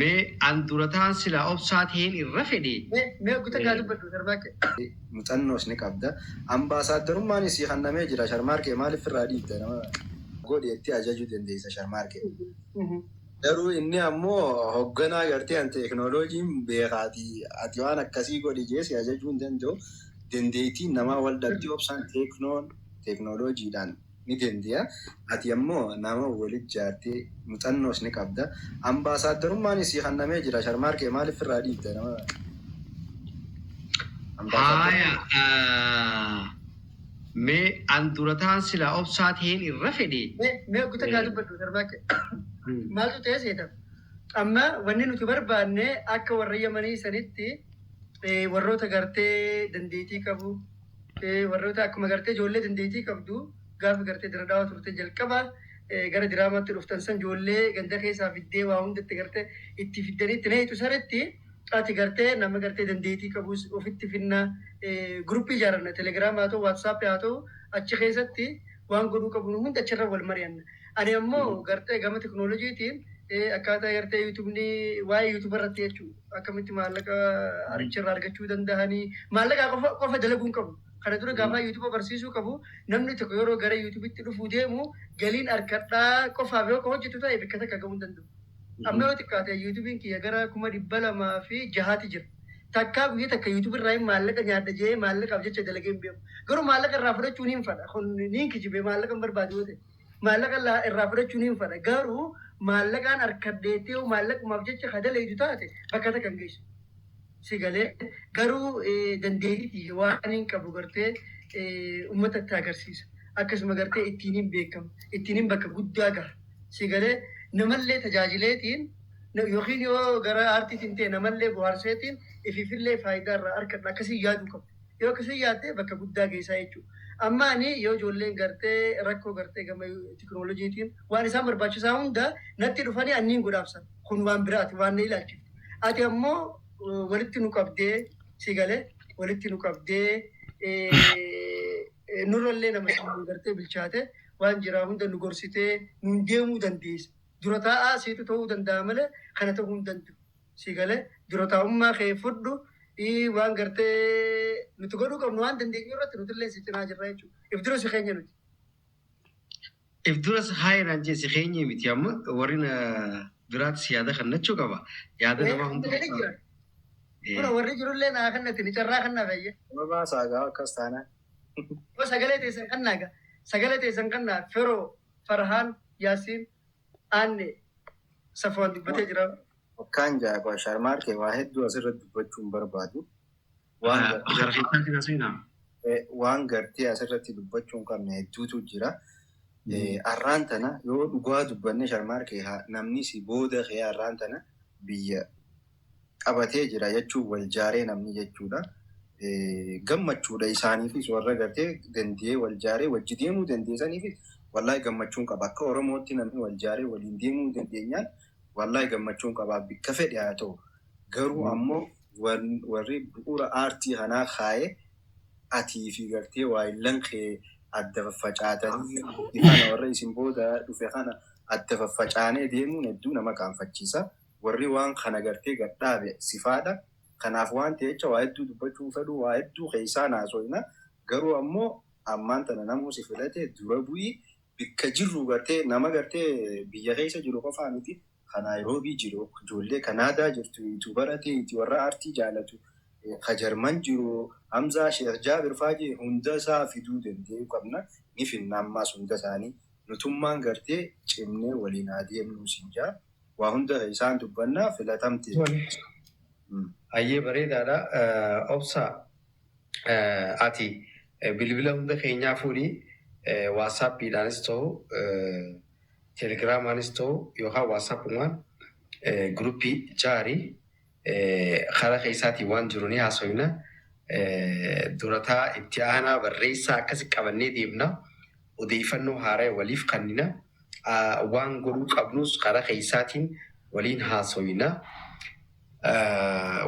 Mee an durataan silaa obsaa taheen irra fedhe. Mee mee oggu takkaa dubbadhu Sharmaarke. Muxannoos ni qabda. Ambaasaaddarummaanis sii kannamee jira Sharmaarkee maaliif firraa dhiifta nama godhi jettee ajajuu dandeessa Sharmaarkee. Garuu inni ammoo hogganaa gartee an teeknooloojiin beekaati ati waan akkasii godhi jee si ajajuu hin danda'u. Dandeettiin namaa wal dhabdi obsaan teeknoon teeknooloojiidhaan ni dande'a. Ati ammoo nama wali jaartee muxannoos ni qabda. Ambaasaaddarummaanis sii kannamee jira Sharmaarkee maaliif firraa dhiifta nama Haaya ambaasaaddarummaa. mee an durataan silaa obsaa taheen irra fedhe. Mee mee oggu takkaa dubbadhu Sharmaarke. Maaltu ta'e seeta? Amma wanni nuti barbaanne akka warra Yamanii sanitti warroota gartee dandeettii qabu warroota akkuma gartee ijoollee dandeettii qabdu gaafa gartee Diradhawa turte jalqaba gara diraamaatti dhuftan san ijoollee ganda keessaa fiddee waa hundatti gartee itti fiddanii itti neeyxu sanitti ati gartee nama gartee dandeettii qabus ofitti finna guruppii ijaaranna Telegram haa ta'u WhatsApp haa ta'u achi keessatti waan godhuu qabnu hunda achirra wal mari'anna. Ani ammoo gartee gama teknooloojiitiin akkaataa gartee yuutubni waa'ee yuutuba irratti jechuudha akkamitti maallaqa achirraa argachuu danda'anii maallaqa qofa qofa dalaguu hin qabu. Kana dura gaafaa yuutuba barsiisuu qabu namni tokko yeroo gara yuutubitti dhufuu deemu galiin argadhaa qofaaf yoo ka hojjetu ta'e bakka takka gahuu hin danda'u. Amma yoo xiqqaate yuutubiin kiyya gara 206,000ti jira. Takkaa guyya takka yuutubi irraa hin maallaqa nyaadha jee maallaqaaf jecha dalagee hin beeku. Garuu maallaqa irraa fudhachuu niin fadha. Kun niin kijibe maallaqa hin barbaadu yoo ta'e. Maallaqa irraa fudhachuu niin fadha. Garuu maallaqaan arkadheettee yoo maallaqumaaf jecha ka dalaydu taate bakka takka hin geessu. Si galee garuu dandeettii tiyya waan hin qabu gartee uummatatti agarsiisa. Akkasuma gartee ittiin hin beekama. Ittiin hin bakka guddaa gaha. Si galee namallee tajaajileetiin yookiin yoo gara aartiitiin ta'e namallee bohaarseetiin ifiifillee faayidaa irraa argadha. Akkasii yaaduu qabda. Yoo akkasii yaadde bakka guddaa geessaa jechuudha. Amma ani yoo ijoolleen gartee rakkoo gartee gama teknooloojiitiin waan isaan barbaachisaa hunda natti dhufanii anniin godhaaf sana. Kun waan biraati waan na ilaalchiftu. Ati ammoo walitti nu qabdee si galee walitti nu qabdee nurrallee nama sammuu gartee bilchaate waan jiraa hunda nu gorsitee nuun deemuu dandeessa. Dura taa'aa siitu ta'uu danda'a malee kana ta'uu hin danda'u. Si galee dura taa'ummaa kee fudhu waan gartee nuti godhuu qabnu waan dandeenyu irratti nuti illee si cinaa jirra jechuudha. If dura si keenya nuti. If duras haaya naan jee si keenyee miti amma warri na biraattis yaada kannachuu qaba. Yaada namaa Hunda hunda. gadi jira. Kun warri jirullee naa kannatti carraa kannaa fayyee. Nama baasaa gaa akkas taanaan. Yoo sagalee teessan kannaa gaa. Sagalee teessan kannaa Firoo, Farhaan, Yaasiin, Aanne, Safwaan dubbatee jira. Akkaan jaaqoo Sharmaarkee waa hedduu asirratti dubbachuu hin barbaadu. Waan gartee Gara keessatti na seenaa. Waan gartee asirratti dubbachuu hin qabne hedduutu jira. Arraan tana yoo dhugaa dubbanne Sharmaarkee namni si booda kee arraan tana biyya qabatee jira jechuun wal jaaree namni jechuudha. Gammachuudha isaaniifis warra gartee danda'ee wal jaaree wajji deemuu dandeessaniifis wallaahi gammachuun qaba. Akka Oromootti namni wal jaaree waliin deemuu dandeenyaan wallaahi gammachuun qaba. Bikka fedhe haa ta'u. Garuu ammoo warri bu'uura aartii kanaa kaa'ee atii fi gartee waayillan kee adda faffacaatanii kana warra isin booda dhufe kana adda faffacaanee deemuun hedduu nama qaanfachiisa. Warri waan kana gartee gadhaabe sifaadha. Kanaaf waan ta'echa waa hedduu dubbachuu fedhu waa hedduu keessaa naasoyna. Garuu ammoo ammaan tana namuu si filate dura bu'ii bikka jirru gartee nama gartee biyya keessa jiru qofaa miti. Ka Naayiroobii jiru, ijoollee Kanaadaa jirtu, YouTuber ta'eeti warra aartii jaalatu, ka Jarman jiru, Hamzaa Sheekh Jaabir fa'aa jee hunda isaa fiduu danda'uu qabna. Ni finna ammaas hunda isaanii. Nutummaan gartee cimnee waliin haa deemnuu siin jaa. Waa hunda isaan dubbannaa filatamte. Hayyee bareedaadha. Obsa ati bilbila hunda keenyaa fuudhii WhatsAppiidhaanis ta'u Telegramaanis ta'u yookaan WhatsAppumaan guruppii jaarii karaa keessaatiin waan jiru ni haasofna. Durataa itti aanaa barreessaa akkasi qabannee deemna. Odeeffannoo haaraa waliif kennina. Waan godhuu qabnus karaa keessaatiin waliin haasofna.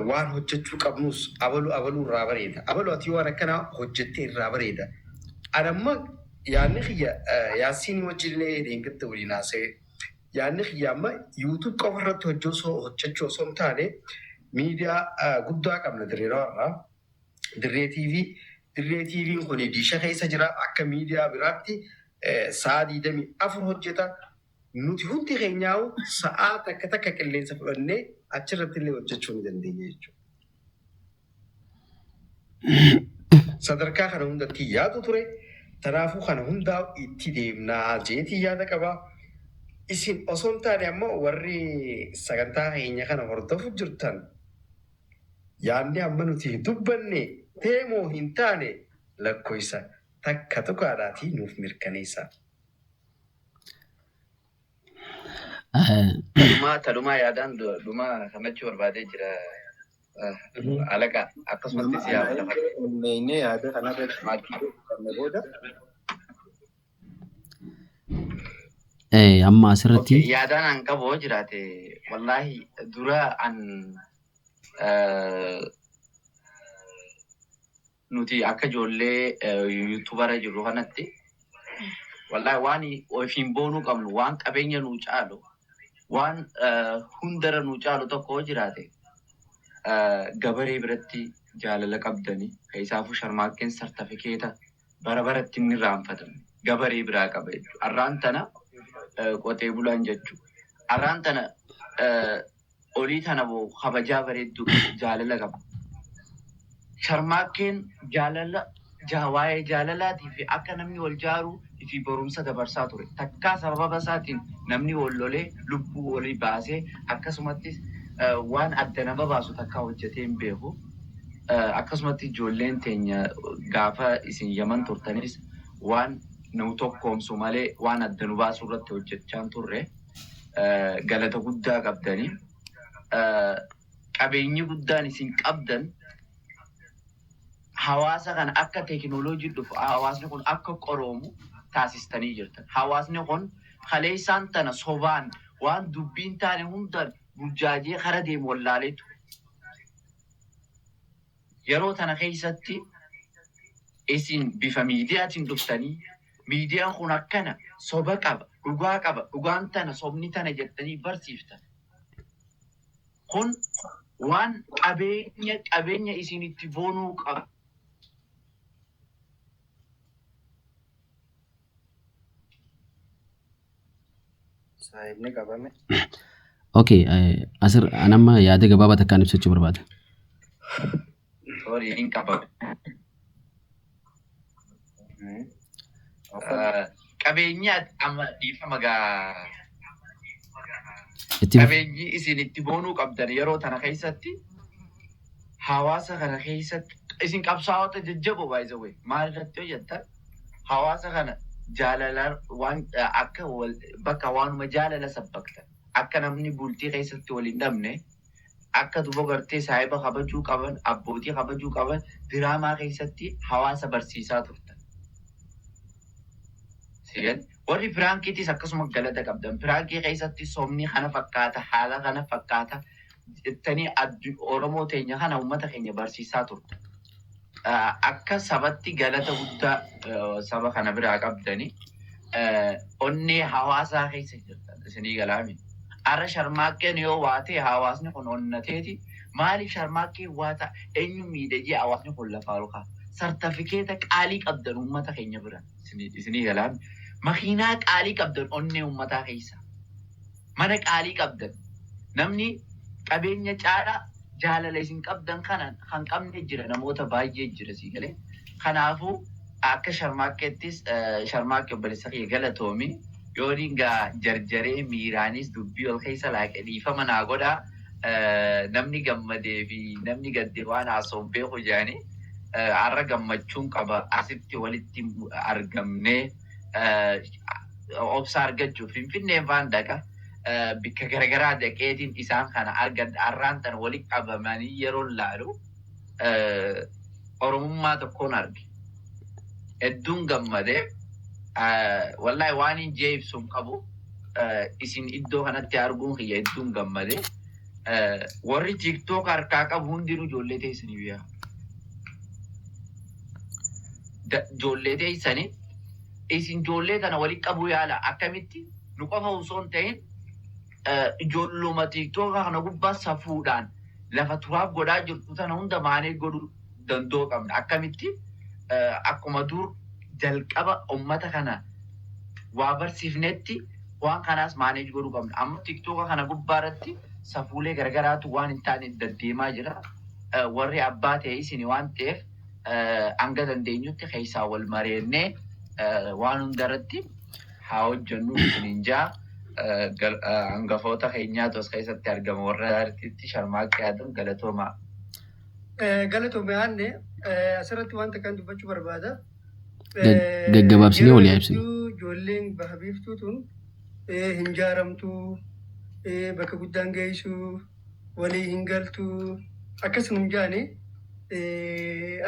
Waan hojjechuu qabnus abalu abaluu irraa bareeda. Abalu ati waan akkanaa hojjettee irraa bareeda. Ani amma yaadni kiyya Yaasiin wajjillee deeggarta waliin haasa'e. Yaadni kiyya amma YouTube qofa irratti hojjechuu osoo hin taane miidiyaa guddaa qabna Dirree Dhawaarraa. Dirree TV. Dirree TV'n kun diisha keessa jira. Akka miidiyaa biraatti sa'a 24 hojjeta. Nuti hundi keenyaa'u sa'aa takka takka qilleensa fudhannee achirratti illee hojjechuu ni dandeenya jechuudha. Sadarkaa kana hundatti yaadu ture. Kanaafuu kana hundaa itti deemnaa jeetii yaada qaba. Isin osoo hin taane ammoo warri sagantaa keenya kana hordofu jirtan yaadni amma nuti dubbanne teemoo hin taane lakkoofsa takka tuqaadhaatii nuuf mirkaneessa. Tadhumaa yaadaan dhumaa kanachuu barbaadee jira. Alaqa akkasumatti si yaada. Onneenyee yaada kanarratti qabne booda. Amma asirratti Yaadaan an qabu hoo jiraate, wallaahi dura an nuti akka ijoollee YouTubara jirru kanatti, wallaahi waan ofiin boonuu qabnu, waan qabeenya nuu caalu, waan hundara nuu caalu tokko hoo jiraate, gabaree biratti jaalala qabdanii keessaafuu Sharmaakkeen sartifikeeta bara baratti inni irraanfatamne gabaree biraa qaba jechuudha. Arraan tana qotee bulaan jechuudha. Arraan tana olii tana boo kabajaa bareedduu jaalala qaba. Sharmaakkeen jaalala waa'ee jaalalaatii fi akka namni wal jaaru fi barumsa dabarsaa ture. Takkaa sababa isaatiin namni wal lolee lubbuu walii baasee akkasumattis waan adda nama baasu takkaa hojjetee hin beeku. Akkasumatti ijoolleen teenya gaafa isin Yaman turtanis waan nu tokkoomsu malee waan adda nu baasu irratti hojjechaa turre, galata guddaa qabdanii. Qabeenyi guddaan isin qabdan hawaasa kana akka teekinooloojii dhufu, hawaasni kun akka qoroomu taasistanii jirtan. Hawaasni kun kaleessaan tana sobaan waan dubbiin taane hundaan burjaajee kara deemu wallaalee ture. Yeroo tana keessatti isin bifa miidiyaatiin dhuftanii, miidiyaan kun akkana soba qaba, dhugaa qaba, dhugaan tana, sobni tana jettanii barsiiftan. Kun waan qabeenya isin itti boonuu qaba. Saahibni qabame. Okay, asir anamma yaada gabaabaa takkaan ibsachuu barbaada. Sorry, hin qabame. Qabeenya amma dhiifama gaa. Itti fufi. Qabeenyi isin itti boonuu qabdan yeroo tana keessatti, hawaasa kana keessatti isin qabsaa'ota jajjaboo, by the way, maal irratti hojjettan, hawaasa kana jaalalaan waan akka bakka waanuma jaalala sabbaktan, akka namni bultii keessatti wal hin dhabne, akka duba gartee saahiba kabajuu qaban, abbootii kabajuu qaban diraamaa keessatti hawaasa barsiisaa turtan. Sigan warri prankiitis akkasuma galata qabdan. Prankii keessatti sobni kana fakkaata, haala kana fakkaata jettanii Oromoo teenya kana, uummata keenya barsiisaa turtan. Akka sabatti galata guddaa saba kana biraa qabdani. Onnee hawaasaa keessa jirtan isinii galaami. Arra Sharmaakkeen yoo waa ta'e hawaasni kun onnateeti. Maaliif Sharmaakkeen waa ta'a, eenyu miidhagee hawaasni kun lafaa ol ka'a. Sartifikeeta qaalii qabdan uummata keenya bira isinii galaami. Makiinaa qaalii qabdan onnee uummataa keessa. Mana qaalii qabdan. Namni qabeenya caalaa jaalala isin qabdan kana kan qabne jira, namoota baay'ee jira sii galee. Kanaafuu akka Sharmaakkeettis, Sharmaakkee obboleessa kiyya, galatoomi. Yooniin gaa jarjaree miiraanis dubbii ol keessa laaqe dhiifama naa godhaa. Namni gammadee fi namni gadde waan haasa'u beeku jedhanii, har'a gammachuun qaba asitti walitti argamnee obsa argachuuf Finfinneen faan dhaqa. Bikka garagaraa dhaqeetiin isaan kana argadha. Har'aan tan walitti qabamanii yeroo laalu Oromummaa tokkoon arge. Hedduun gammadee, wallaahi waan hin jee ibsu hin qabu. Isin iddoo kanatti arguun kiyya hedduun gammadee. Warri TikTok harkaa qabu hundinuu ijoollee teessanii biyyaa. Ijoollee teessanii isin ijoollee tana walitti qabuu yaala. Akkamitti nu qofa osoo hin ta'in Ijoolluma TikTokaa kana gubbaa safuudhaan lafa turaaf godhaa jirtu tana hunda maanee godhuu danda'uu qabna. Akkamitti akkuma dur jalqaba uummata kana waa barsiifnetti waan kanaas maaneej godhuu qabna. Amma TikToka kana gubbaa irratti safuulee garagaraatu waan hin taane deddeemaa jira. Warri abbaa ta'e isin waan ta'eef hanga dandeenyutti keessaa wal mareennee waan hundarratti haa hojjennu isiniin jaa. Hangafoota keenyaatu as keessatti argama warra artiitti Sharmaaqqee Adam galatoomaa. Galatoome aanne asirratti wanta kan dubbachuu barbaada. Gaggabaabsinee Yeroo walii haa ibsinu. hedduu ijoolleen baha biiftuu tun hin jaaramtu, bakka guddaan geessu, walii hin galtu, akkasuma hin jaani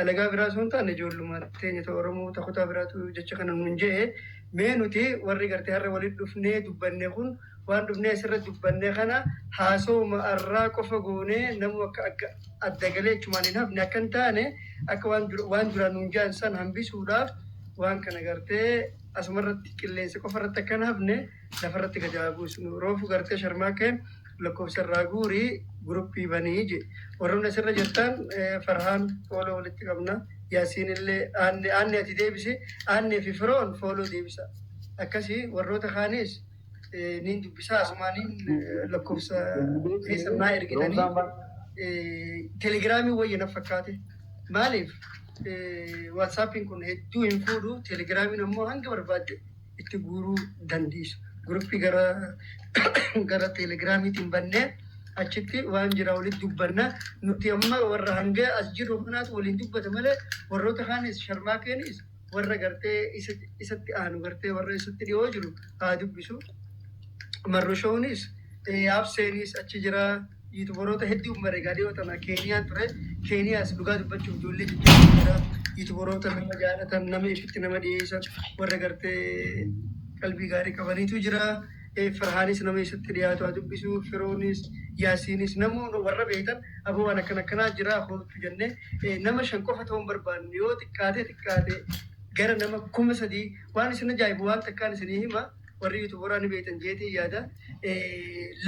alagaa biraa osoo hin taane ijoolluma teenya ta'e Oromoo ta'e kutaa biraatu jecha kana nuun je'e mee nuti warri gartee har'a walitti dhufnee dubbanne kun waan dhufnee asirratti dubbanne kana haasawuma arraa qofa goonee namu akka akka adda galee achumaan hin hafne akka hin taane akka waan waan duraan nuun ja'an san hambisuudhaaf waan kana gartee asumarratti qilleensa qofa irratti akka hin hafne lafarratti gadi haa buusnu. Roofu gartee Sharmaakeen lakkoofsa irraa guurii guruppii banii je. Warroonni asirra jirtan Farhaan follow walitti qabna. Yaasiin illee aanne aanne ati deebisi. Aanne fi Firoon follow deebisa. Akkasii warroota kaanis niin dubbisaa asumaaniin lakkoofsa keessa naa ergitanii telegiraamii wayya na fakkaate. Maaliif WhatsAppiin kun hedduu hin fuudhu telegiraamiin ammoo hanga barbaadde itti guuruu dandeessu. Guruppii gara gara telegiraamiitiin bannee achitti waan jira walitti dubbanna. Nuti amma warra hanga as jiru kanaatu waliin dubbata malee warroota kaanis Sharmaakeenis warra gartee isatti aanu gartee warra isatti dhiyoo jiru haa dubbisu. Marrushoonis Abseenis achi jira. YouTuberoota hedduu mareegaa dhiyoo tana Keeniyaan ture. Keeniyaas dhugaa dubbachuuf ijoollee jajjaboo jira. YouTuberoota nama jaalatan nama ifitti nama dhiyeessan warra gartee qalbii gaarii qabaniitu jira. Farhaanis nama isatti dhiyaatu haa dubbisu. Firoonis Yaasiinis namoonni warra beektan aboo waan akkana akkanaa jira hootu jennee nama 5 qofa ta'uu hin barbaanne yoo xiqqaate xiqqaate gara nama 3000 waan isin ajaa'ibu waan takkaan isinii hima warri YouTuberaa ni beektan jeetii yaada.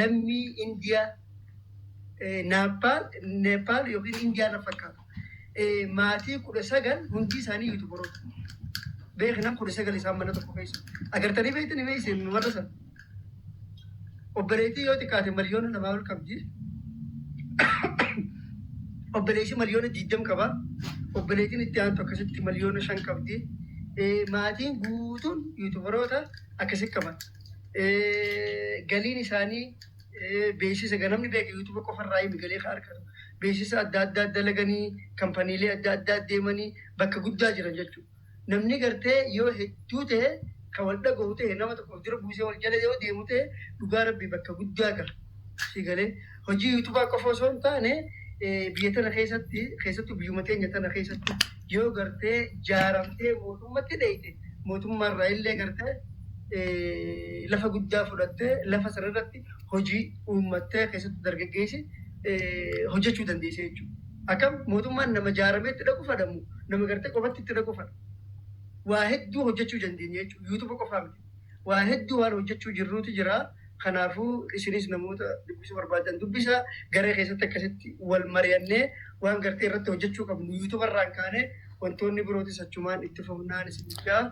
Lammii Indiyaa Naapaal Neepaal yookiin Indiyaa na fakkaatu. Maatii 19 hundi isaanii YouTuberoota. Beeknan 19 isaan mana tokko keessa. Agartanii beektanii mee isin warra sana? Obboleettii yoo xiqqaate 2 miliyoona ol qabdi. Obboleessi 20 miliyoona qaba. Obboleettiin itti aantu akkasitti 5 miliyoona qabdi. Maatiin guutuun YouTuberoota akkasi qaban. Galiin isaanii beeksisa namni beeka YouTube qofarraa himi galii kan argatu. Beeksisa adda addaa dalaganii kampaniilee adda addaa deemanii bakka guddaa jiran jechuudha. Namni gartee yoo hedduu ta'e kan wal dhagahu ta'e nama tokkoof dura buusee wal jala yoo deemu ta'e dhugaa rabbii bakka guddaa gaha. Si galee hojii YouTubaa qofa osoo hin taane biyya tana keessatti keessattuu biyyuma teenya tana keessatti yoo gartee jaaramtee mootummatti dheeyte mootummaarraa illee gartee lafa guddaa fudhattee lafa sanarratti hojii uummattee keessattuu dargaggeessi hojjechuu dandeesse jechuudha. Akkam mootummaan nama jaaramee itti dhaqu fadhamu nama gartee qofatti itti dhaqu fadha. Waa hedduu hojjechuu dandeenya jechuudha. YouTube qofaa miti. Waa hedduu waan hojjechuu jirruutu jira. Kanaafuu isinis namoota dubbisuu barbaadan dubbisa garee keessatti akkasitti wal mari'annee waan gartee irratti hojjechuu qabnu YouTube irraan kaanee wantoonni birootis achumaan itti fufnaan isin jaa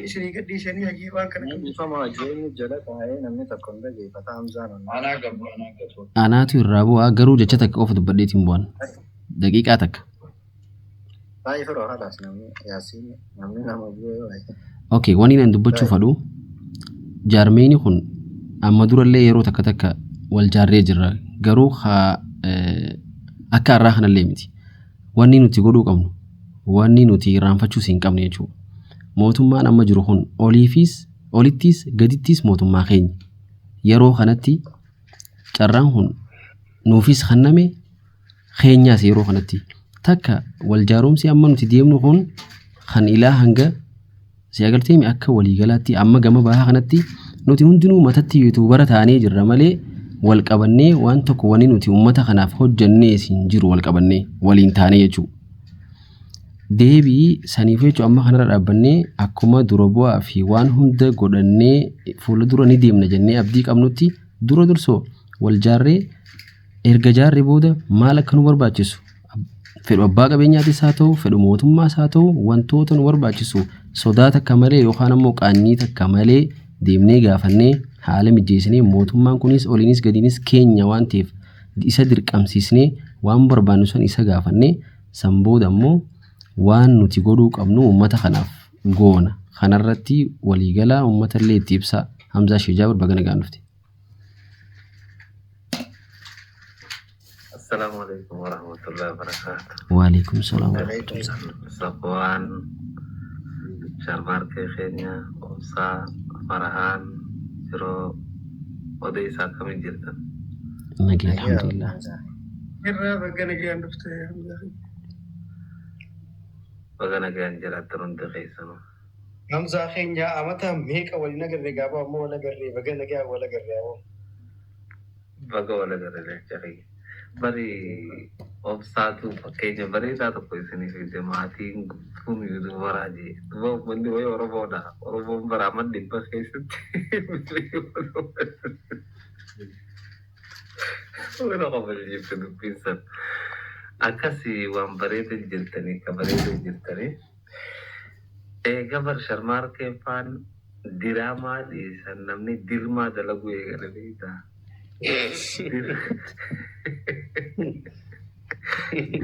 isinii gadhiisanii hajii waan kana qabdu. Ifama jireenya jala taa'ee namni tokko hin dhageeffata Hamzaan onnaa. Anaa gabu anaa gabu. Anaatu irraa bu'aa garuu jecha takka qofa dubbadheetiin bu'an. Daqiiqaa takka. Baay'ee firoo halaas namni Yaasiin namni nama bu'ee waayee. Okay, wanni nan dubbachuu fadhu jaarmeeni kun amma durallee yeroo takka takka wal jaarree jirra. Garuu haa akka har'aa kanallee miti. Wanni nuti godhuu qabnu wanni nuti irraanfachuus hin qabne jechuudha. Mootummaan amma jiru kun oliifis olittis gadittis mootummaa keenya. Yeroo kanatti carraan kun nuufis kenname keenyaas yeroo kanatti takka wal jaaromsi amma nuti deemnu kun kan ilaa hanga si agarteemi akka waliigalaatti amma gama bahaa kanatti nuti hundinuu matatti YouTubera taanee jirra malee wal qabannee waan tokko wanni nuti uummata kanaaf hojjannee hin jiru wal qabannee waliin taanee jechuudha. Deebii saniif jechuun amma kanarra dhaabbannee akkuma dura bu'aa fi waan hunda godhannee fuula dura ni deemna jennee abdii qabnutti dura dursoo wal jaarree erga jaarree booda maal akka nu barbaachisu fedhu abbaa qabeenyaatis haa ta'u fedhu mootummaas haa ta'u wantoota nu barbaachisu sodaa takka malee yookaan ammoo qaanyii takka malee deemnee gaafannee haala mijeessinee mootummaan kunis oliinis gadiinis keenya waan ta'eef isa dirqamsiisnee waan barbaannu san isa gaafannee san booda ammoo waan nuti godhuu qabnu uummata kanaaf goona. Kanarratti waliigalaa uummata illee itti ibsaa. Hamzaa Sheejaa baga nagaan dhufte. Assalamu alaikum warahmatullahi wabarakatuh. Waalaikum salaam. Alaikum salaam. Safwaan, Sharmaarkee keenya, Obsaa, Farahaan, yeroo odeessaa akkamii jirtan? Nagee alhamdulillah. Irraa baga nagaan dhufte. Baga nagaan jiraattan hundi keessanuu. Hamzaa keenya amata meeqa waliin agarre gaafaa ammoo wal agarre baga nagaa wal agarre ammoo. Baga wal agarre jecha kiyya. Bari obsaatu fakkeenya bareedaa tokko isinii fide maatiin guutuun yuutuubaraa jee. Duba uummanni wayii Oromoodha. Oromoon baraaman dhibba keessatti. Wani qofa dubbiin san. Akkasii waan bareeda jirtanii ka bareeda jirtanii. Eega bar sharmaarkee faan diraamaa dhiisan namni dirmaa dalaguu eegale beektaa.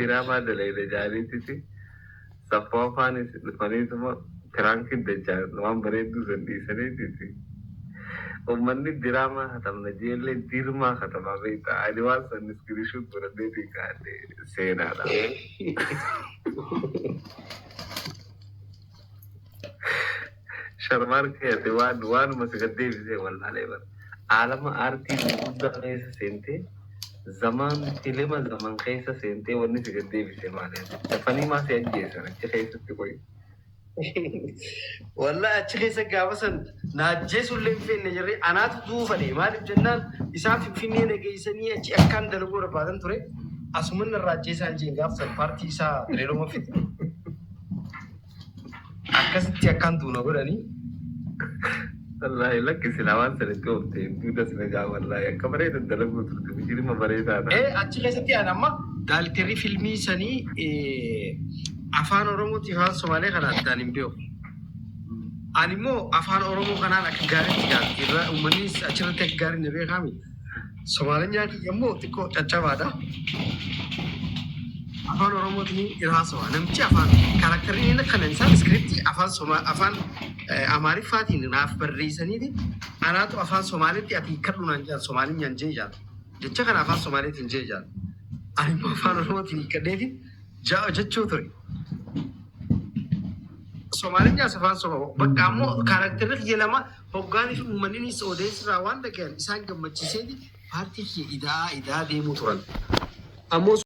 Diraamaa dalayda jaaniititi. Saffoo faanis dhufaniituma piraankii dachaa waan bareedduu san dhiisaniititi. Uummanni diraamaa katabna jeellee dirmaa katabaa beektaa. Ani waan san iskiriishuut godhadheetiin kaa'adhe seenaadha. Sharmaarkee ati waan waanuma si gad deebisee wallaalee bara. Aalama aartii gurguddaa keessa seentee zamaan filima zaman keessa seentee wanni si gad deebisee maali? Dafanii maa si ajjeesan achi keessatti qoyi. Wallahi achi keessa gaafa san na ajjeesuu illee hin feenne jirre anaatu duufale maaliif jennaan isaan finfinnee na geessanii achi akkaan dalaguu barbaadan ture asuman irraa ajjeesaan jeen gaafa san paartii isaa Direedoma fide. Akkasitti akkaan duuna godhanii. Wallaahi lakki silaa waan sana itti oofte duuda sina jaa wallaahi akka bareeda dalaguu turte mujirima bareedaadha. Achi keessatti ani amma daaltarri filmii sanii afaan Oromootii afaan Somaalee kana addaan hin beeku. Ani immoo afaan Oromoo kanaan akka gaariitti gaafii irra uummanni achirratti akka gaarii na beekaami. Somaaleen kiyya immoo xiqqoo caccabaadha. Afaan Oromootiin irraa haasawa. Namichi afaan karakterri inni kana isaan iskiriptii afaan Somaa afaan Amaariffaatiin naaf barreessaniiti anaatu afaan Somaaleetti ati hiikkadhu naan jedhan Somaaliin jee jedhan. Jecha kana afaan Somaaleetiin jee jedhan. Ani immoo afaan Oromootiin hiikkadheeti jechuu ture. Somaaliin afaan Somaa bakka ammoo karakterri kiyya lama hoggaanii fi uummanni odeessirraa waan dhagayan isaan gammachiiseeti paartii kiyya idaa idaa deemuu turan. Ammoo